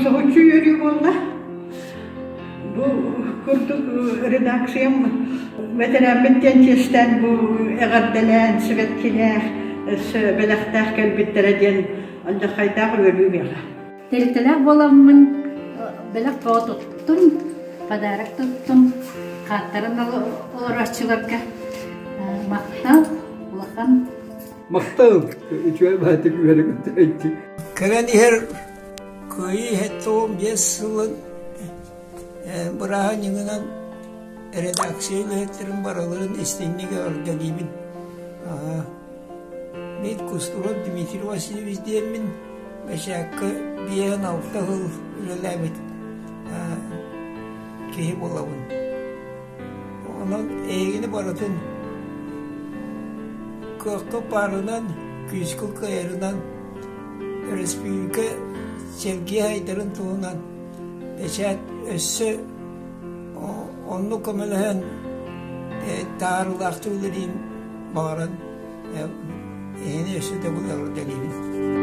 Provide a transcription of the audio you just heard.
Соһуччу үөрүү буолла. Бу курдук редакциям бэтэрээммит диэн чиэстээн бу эҕэрдэлээн, сибэккилээх, өссө бэлэхтээх кэлбиттэрэ диэн алдьархайдаах үөрүү миэхэ. Тэрилтэлээх буоламмын бэлэх тоҕо туттум, подарок туттум, хааттаран олорооччуларга махтал улахан. Махтал, үчүгэй баҕайытык үөрэ-көтө Кэлэн иһэр Кыайыы 75 сылын бырааһынньыгынан редакция үлэһиттэрин барыларын истиҥник эҕэрдэлиибин. Мин Кустуров Дмитрий Васильевич диэммин бэчээккэ 56 сыл үлэлээбит киһи буолабын. Онон эһигини барытын кыахха баарынан, күүскэ кыайарынан өрөспүүбүлүкэ сэргии сайдарын туһунан бэчээт өссө оннук көмөлөһөн таһаарыылаахтык үлэлиэн баҕаран эһини өссө төгүл эҕэрдэлиибин.